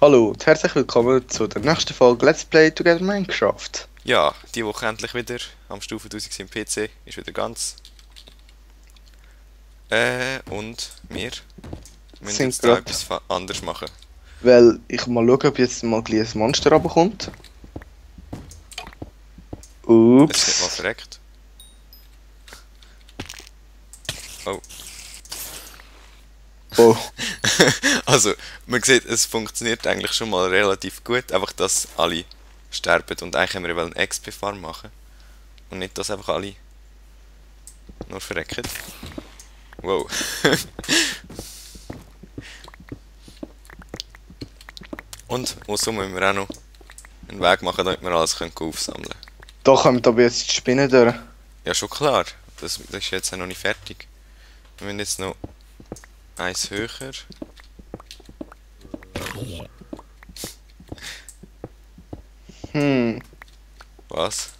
Hallo und herzlich willkommen zu der nächsten Folge Let's Play Together Minecraft. Ja, die Woche endlich wieder am Stufe 1000 im PC, ist wieder ganz. Und wir müssen Sind jetzt da gerade, etwas anderes machen. weil ich mal schauen, ob jetzt mal gleich ein Monster runterkommt. Es ist mal Ups. verreckt. Oh. Oh, Also, man sieht, es funktioniert eigentlich schon mal relativ gut, einfach dass alle sterben. Und eigentlich haben wir ja eine XP-Farm machen. Und nicht, dass einfach alle nur verrecken. Wow. Und außerdem müssen wir auch noch einen Weg machen, damit wir alles aufsammeln können. da kommt aber jetzt die Spinne durch. Ja, schon klar. Das ist jetzt noch nicht fertig. Wir müssen jetzt noch eins höher. Hm, Was?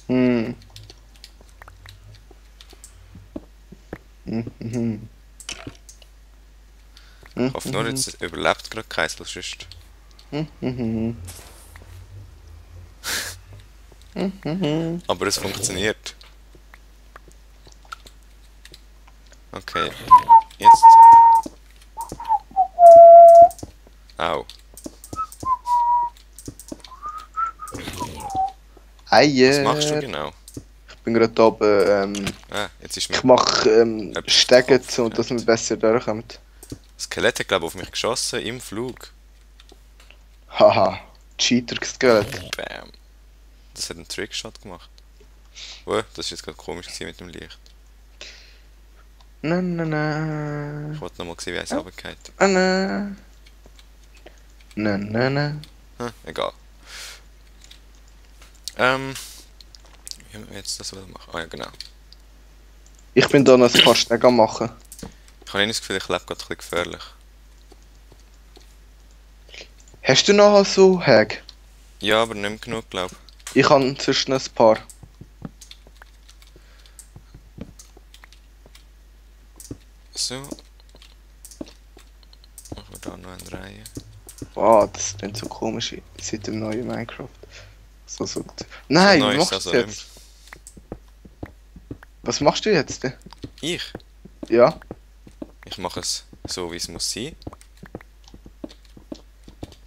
hm. Mhm. Ich hoffe nur, jetzt überlebt gerade keins, weil sonst... Mhm. Mhm. Aber es funktioniert. Okay. Jetzt... Au. Was machst du Eier. genau? Ich bin gerade oben, Jetzt ist ich mir mache etwas auf den Stege Kopf zu, dass wir gefallen. besser durchkommen. Das Skelett hat, glaube ich, auf mich geschossen im Flug. Haha, Cheater-Skelett. Bam. Das hat einen Trickshot gemacht. Oh, das ist jetzt gerade komisch gewesen mit dem Licht. Na na na. Ich wollte nochmal sehen, wie eins runtergeht. Na na. Na na na. Egal. Wie haben wir jetzt das machen? Ah ja, genau. Ich bin da noch ein paar Stege am machen. Ich habe das Gefühl, ich lebe gerade ein bisschen gefährlich. Hast du noch so Hag? Ja, aber nicht mehr genug, glaube Ich habe zwischen ein paar. ich. So. Machen wir da noch eine Reihe. Ah, das klingt so komisch seit dem neuen Minecraft. So. So Nein, neu wie ist machst das du also jetzt? Was machst du jetzt? Ich? Ja? Ich mache es so, wie es muss sein.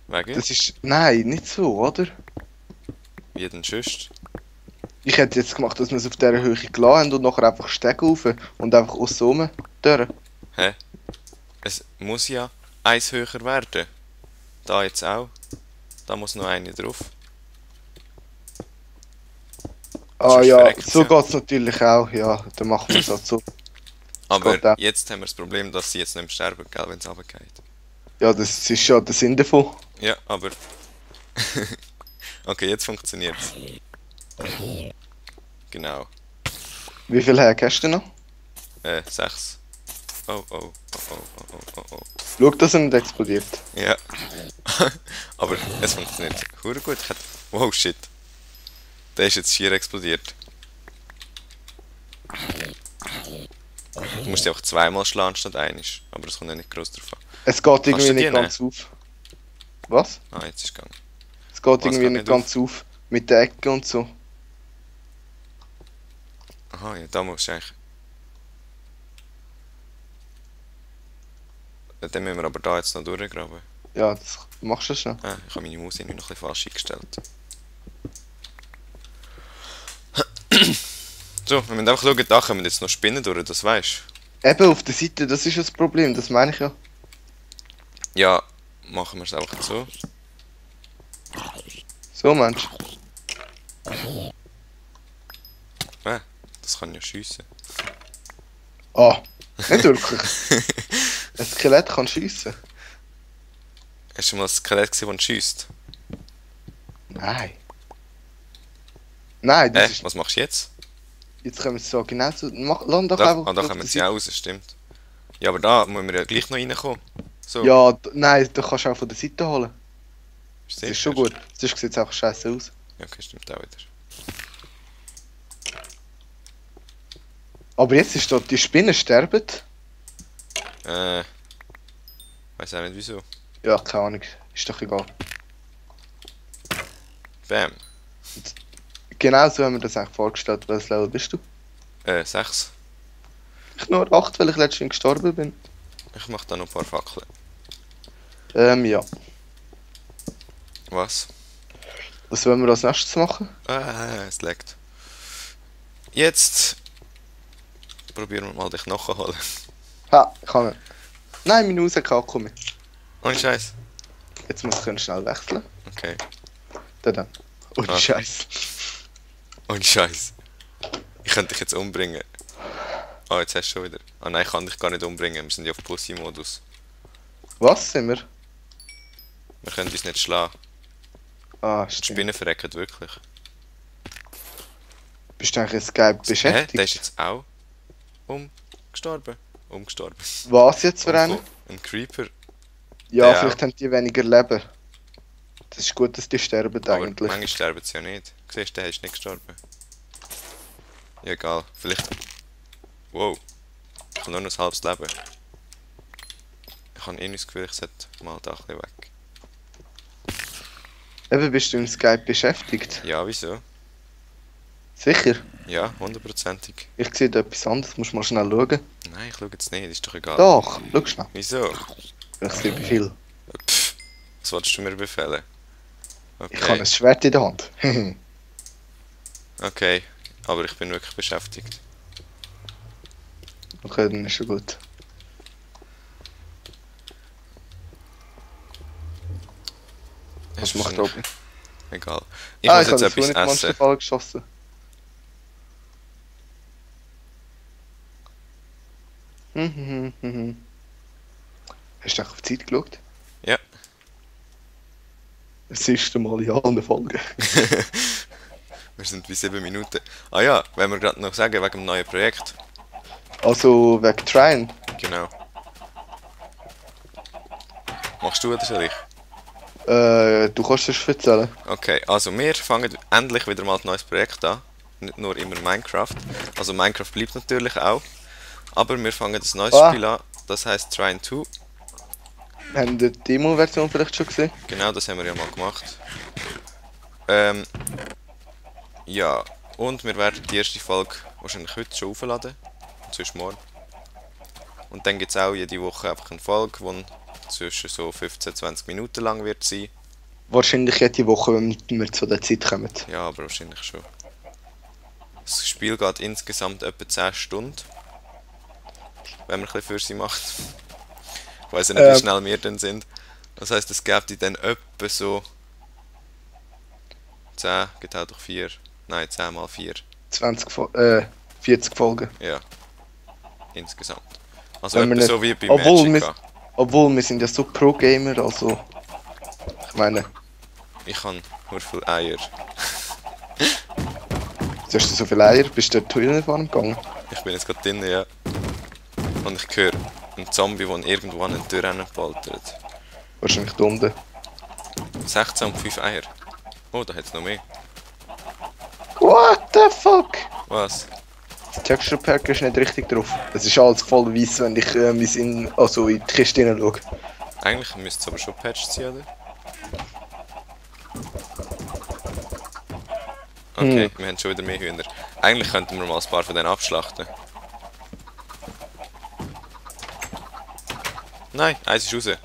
Wegen? Das ist. Nein, nicht so, oder? Wie denn sonst? Ich hätte jetzt gemacht, dass wir es auf dieser Höhe gelassen haben und nachher einfach Stege rauf und einfach aus so durch. Hä? Es muss ja eins höher werden. Da jetzt auch. Da muss noch eine drauf. Ah Sonst ja, verreckt's so ja. geht's natürlich auch. Ja, dann machen wir es halt so. Aber geht auch. jetzt haben wir das Problem, dass sie jetzt nicht mehr sterben, gell, wenn es runtergeht. Ja, das ist ja der Sinn davon. Ja, aber... Okay, jetzt funktioniert's. Genau. Wie viel Hag hast du noch? 6. Oh, oh, oh, oh, oh, oh, oh, oh. Schau, dass er nicht explodiert. Ja. Aber es funktioniert hure gut. Wow, shit. Der ist jetzt schier explodiert. Du musst dich auch zweimal schlagen statt einisch. Aber das kommt ja nicht groß drauf an. Es geht Kannst irgendwie du die nicht ganz auf. Was? Ah, jetzt ist es gegangen. Es geht Was irgendwie geht nicht nicht ganz auf. Mit der Ecke und so. Aha, ja, da musst du eigentlich... Dann müssen wir aber da jetzt noch durchgraben. Ja, das machst du schon. Ich habe meine Maus irgendwie noch ein bisschen falsch eingestellt. So, wir müssen einfach schauen, da kommen jetzt noch Spinnen durch, das weißt Eben auf der Seite, das ist das Problem, das meine ich ja. du. Ja, machen wir es einfach so. So, Mensch. Das kann ja schiessen. Ah, nicht wirklich. Ein Skelett kann schiessen. Hast du mal ein Skelett gesehen, das schiesst? Nein. Nein, das ist. Was machst du jetzt? Jetzt können wir es so genau so. Lass doch Da, einfach. da auf kommen der sie auch raus, stimmt. Ja, aber da müssen wir ja gleich noch reinkommen. So, Seite. Ja, nein, du kannst auch von der Seite holen. ist Das ist schon gut. Sonst sieht es einfach scheiße aus. Ja, okay, stimmt auch wieder. Aber jetzt ist dort die Spinne sterben. Weiß Weiß auch nicht wieso. Ja, keine Ahnung. Ist doch egal. Bam. Genau so haben wir das eigentlich vorgestellt. Welches Level bist du? 6. Ich nur 8, weil ich letztens gestorben bin. Ich mach da noch ein paar Fackeln. Ja. Was? Was wollen wir als nächstes machen? Es leckt. Jetzt probieren wir mal dich nachholen. Ha, ich kann nicht. Nein, mein Haus hat keinen Akku mehr. Ohne Scheiß. Jetzt muss ich schnell wechseln. Okay. Dann. Ohne Ah. Scheiß. Ohne Scheiß. Ich könnte dich jetzt umbringen. Ah, jetzt hast du schon wieder. Ah nein, ich kann dich gar nicht umbringen. Wir sind ja auf Pussy-Modus. Was sind wir? Wir können uns nicht schlagen. Ah, Die stimmt. Spinnen verrecken wirklich. Bist du eigentlich in Skype beschäftigt? Der ist jetzt auch umgestorben. Umgestorben. Was jetzt für einen? Ein Creeper. Ja, Ja. vielleicht haben die weniger Leben. Das ist gut, dass die sterben Aber eigentlich. manchmal sterben sie ja nicht. Siehst du, der ist nicht gestorben. Ja, egal. Vielleicht. Wow. Ich habe nur noch ein halbes Leben. Ich habe irgendwie das Gefühl, ich sollte mal da ein bisschen weg. Eben, bist du in Skype beschäftigt? Ja, wieso? Sicher? Ja, 100%ig. Ich sehe da etwas anderes, musst mal schnell schauen. Nein, ich schaue jetzt nicht, ist doch egal. Doch, schau schnell. Wieso? Ich sehe Befehl. Pff, was wolltest du mir befehlen? Ich habe Okay, ein Schwert in der Hand. okay. Aber ich bin wirklich beschäftigt. Okay, dann ist schon gut. Was Ist macht wahrscheinlich- Robin? Egal. Ich Ah, muss ich jetzt habe das etwas nicht Monster essen. Ball geschossen. Hast du eigentlich auf die Zeit geschaut? Ja. Das erste Mal in allen Folgen. Wir sind bei 7 Minuten. Ah ja, wenn wir gerade noch sagen, wegen dem neuen Projekt. Also wegen Trine. Genau. Machst du oder soll ich? Du kannst es erzählen. Okay, also wir fangen endlich wieder mal ein neues Projekt an. Nicht nur immer Minecraft. Also Minecraft bleibt natürlich auch. Aber wir fangen ein neues Ah. Spiel an. Das heisst Trine 2. Haben die Demo-Version vielleicht schon gesehen? Genau, das haben wir ja mal gemacht. Ja, und wir werden die erste Folge wahrscheinlich heute schon aufladen. Und sonst morgen. Und dann gibt es auch jede Woche einfach eine Folge, die zwischen so 15-20 Minuten lang wird sein. Wahrscheinlich jede Woche, wenn wir zu der Zeit kommen. Ja, aber wahrscheinlich schon. Das Spiel geht insgesamt etwa 10 Stunden. Wenn man ein bisschen für sie macht. Ich weiss ja nicht, wie schnell wir dann sind. Das heisst, es gibt dann etwa so 10, geht auch durch 4. Nein, 10 mal 4. 40 Folgen. Ja. Insgesamt. Also Wenn wir etwa nicht- so wie bei obwohl Magica. Obwohl, wir sind ja so Pro-Gamer, also... Ich meine, Ich habe nur viele Eier. du hast so viele Eier, bist du dort Toilettenfarm gegangen? Ich bin jetzt gerade drin, ja. Und ich höre einen Zombie, der irgendwo an den Türen poltert. Wahrscheinlich da unten. 16 und 5 Eier. Oh, da hat es noch mehr. What the fuck? Was? Das Texture Pack ist nicht richtig drauf. Es ist alles voll weiss, wenn ich in die Kiste hineinschaue. Eigentlich müsste es aber schon patched sein, oder? Okay, wir haben schon wieder mehr Hühner. Eigentlich könnten wir mal ein paar von denen abschlachten. Nein, eins ist raus.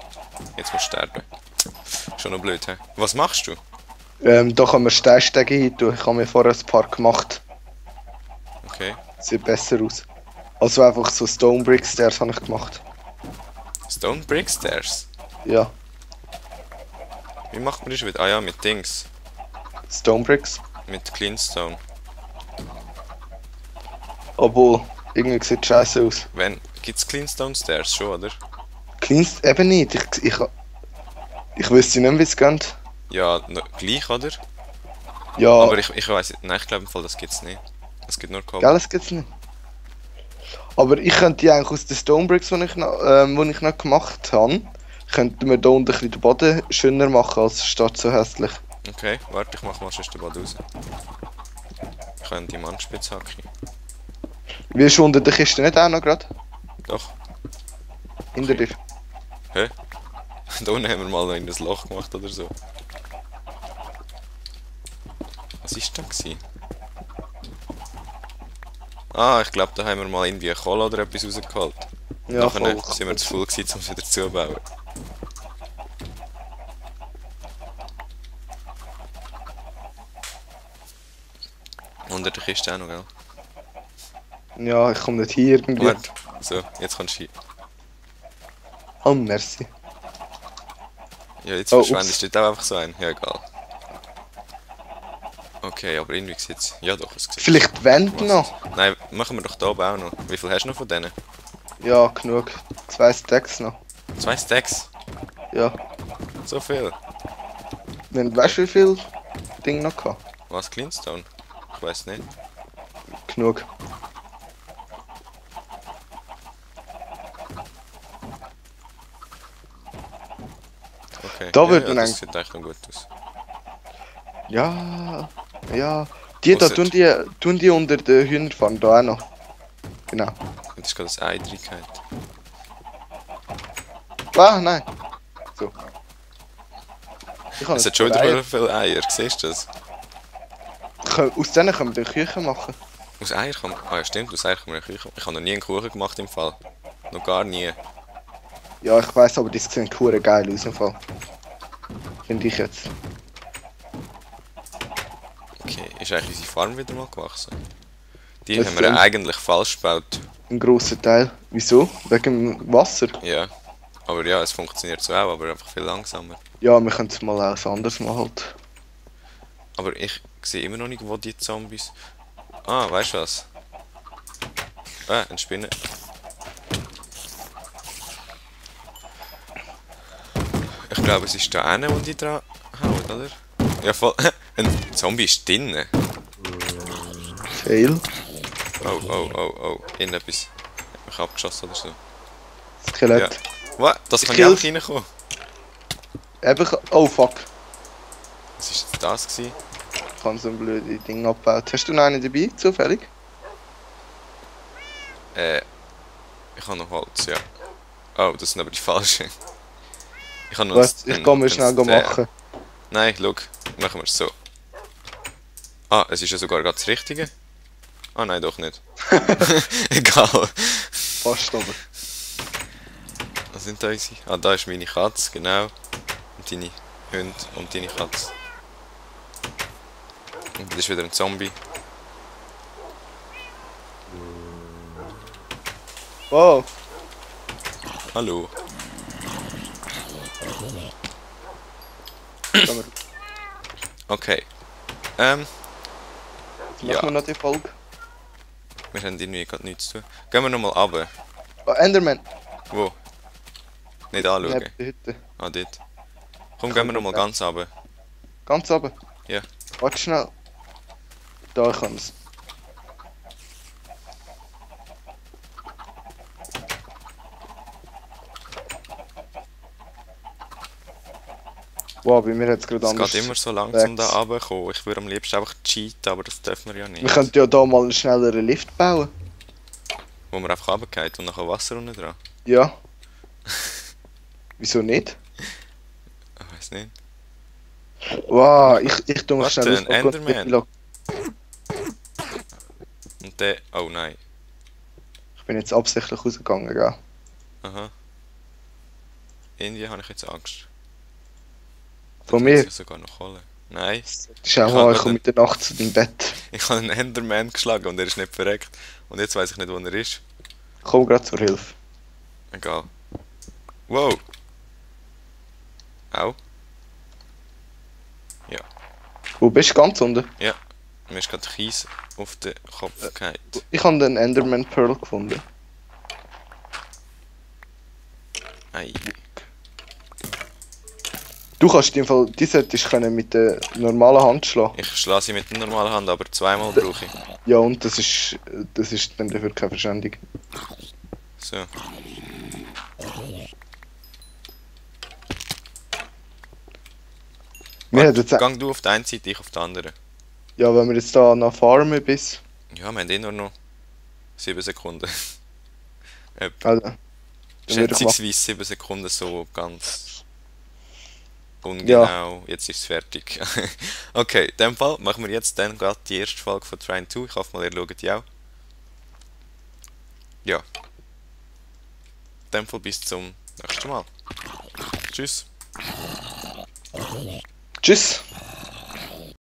Jetzt musst du sterben. Schon noch blöd, hä? Was machst du? Da kann man Steinstege hin tun. Ich habe mir vorher ein paar gemacht. Okay. Sieht besser aus. Also einfach so Stone Brick Stairs habe ich gemacht. Stone Brick Stairs? Ja, Wie macht man das wieder? Ah ja, mit Dings. Stone Bricks. Mit Cleanstone. Obwohl, irgendwie sieht scheiße aus. Gibt's Cleanstone Stairs schon, oder? Cleanst eben nicht. Ich wüsste nicht, wie es geht. Ja, gleich, oder? Ja, Aber ich weiß nicht. Nein, ich glaube im Fall, das gibt's nicht. Es gibt nur Cobble. gell, das gibt's nicht. Aber ich könnte die eigentlich aus den Stone Bricks, die ich noch gemacht habe, könnte mir da unten ein bisschen den Boden schöner machen, als statt so hässlich. Okay, warte, ich mach mal schon den Boden raus. Ich kann die Mannspitzhacke. Wie ist unter der Kiste nicht auch noch gerade? Doch. Hinter dir. Hä? Da unten haben wir mal noch in ein Loch gemacht oder so. Was ist das gewesen? Ah, ich glaube, da haben wir mal irgendwie eine Kohle oder etwas rausgeholt. Ja, Nachher voll. sind wir zu voll gewesen, um es wieder zuzubauen. Unter der Kiste auch noch, gell? Ja, ich komme nicht hier irgendwie. Warte. So, jetzt kommst du hin. Oh, merci. Ja, jetzt Oh, verschwendest du dort auch einfach so ein. Ja, egal. Okay, aber irgendwie sieht's. Ja doch, es sieht. Vielleicht die Wände noch? Nein, machen wir doch da oben auch noch. Wie viel hast du noch von denen? Ja, genug. 2 Stacks noch. 2 Stacks? Ja. So viel? Wenn weißt du, wie viel Ding noch gehabt? Was, Cleanstone? Ich weiß nicht. Genug. Okay. Da ja, wird ja, man das eigentlich- sieht echt noch gut aus. Ja. Ja. Die da Ausser- tun die unter den Hühnerfarm da auch noch. Genau. Und ist gerade das Ei drin gehabt. Ah, nein. So. Ich habe Es ein hat schon wieder Eier. viele Eier, siehst du das? Aus denen können wir die Küche machen. Aus Eier kann man... Ah ja stimmt, aus Eier kann man eine Küche... Ich habe noch nie einen Kuchen gemacht im Fall. Noch gar nie. Ja, ich weiß, aber die sehen hure geil aus im Fall. Finde ich jetzt. Okay, ist eigentlich unsere Farm wieder mal gewachsen? Die Es haben wir ja sind- eigentlich falsch gebaut. Ein grosser Teil. Wieso? Wegen dem Wasser? Ja. Aber ja, es funktioniert so auch, aber einfach viel langsamer. Ja, wir können es mal auch anders machen halt. Aber ich sehe immer noch nicht, wo die Zombies... Ah, weißt du was? Ah, ein Spinne. Ich glaube, es ist da einer, wo die dran hauen, oder? Ja, voll. Ein Zombie ist drinnen. Fail. Oh, oh, oh, oh. Irgendetwas hat mich abgeschossen oder so. Skelett. Ja. Was? Das kann Ich ich auch kill's. reinkommen. Einfach. Oh fuck. Was ist jetzt das gewesen? Ich habe so ein blödes Ding abgebaut. Hast du noch einen dabei, zufällig? Ich habe noch Holz, ja. Oh, das sind aber die falschen. Ich habe noch Was? Ich kann mir schnell den- machen. Nein, schau, machen wir es so. Ah, es ist ja sogar gerade das Richtige. Ah nein, doch nicht. Egal. Fast aber. Was sind da unsere? Ah, da ist meine Katze, genau. Und deine Hunde und deine Katze. Und das ist wieder ein Zombie. Wow. Hallo. Kann wir- Okay. Machen Ja. wir noch die Folge. Wir haben irgendwie gerade nichts zu tun. Gehen wir nochmal runter. Oh, Enderman. Wo? Nicht anschauen. Neben der Hütte. Ah, dort. Komm, gehen wir nochmal ganz runter. Ganz oben. Ja. Warte schnell. Da kann es. Wow, bei mir hat es gerade Es anders. geht immer so langsam Rex. da runterkommen. Ich würde am liebsten einfach cheaten, aber das dürfen wir ja nicht. Wir könnten ja da mal einen schnelleren Lift bauen. Wo man einfach runtergeht und nachher Wasser unten dran. Ja. Wieso nicht? Ich weiß nicht. Wow, ich tu mich Warte, schnell ein aufpacken. Enderman. Und der... Oh nein. Ich bin jetzt absichtlich rausgegangen, gell? Aha. Irgendwie habe ich jetzt Angst. Von Dort hat mir? sich sogar noch Kohle. Nein. Schau Ich mal, hab ich komme mit der Nacht zu deinem Bett. Ich habe einen Enderman geschlagen und er ist nicht verreckt. Und jetzt weiß ich nicht, wo er ist. Ich komme gerade zur Hilfe. Egal. Wow. Au. Wo bist du? Ganz unten? Mir ist gerade Kies auf den Kopf gefallen. Ich habe den Enderman Pearl gefunden. Ei. Du kannst in dem Fall, die solltest können mit der normalen Hand schlagen. Ich schlage sie mit der normalen Hand, aber zweimal brauche ich. Ja, und das ist dann dafür keine Verschwendung. So. Wir haben jetzt, Gang du auf die eine Seite, ich auf die andere. ja, wenn wir jetzt da noch farmen bis. Ja, wir haben eh nur noch 7 Sekunden. Also, dann würde ich machen. Schätzungsweise 7 Sekunden so ganz Ungenau, jetzt ist es fertig. Okay, in dem Fall machen wir jetzt dann gerade die erste Folge von Trine 2. Ich hoffe mal, ihr schaut die auch. Ja, in dem Fall bis zum nächsten Mal. Tschüss. Tschüss.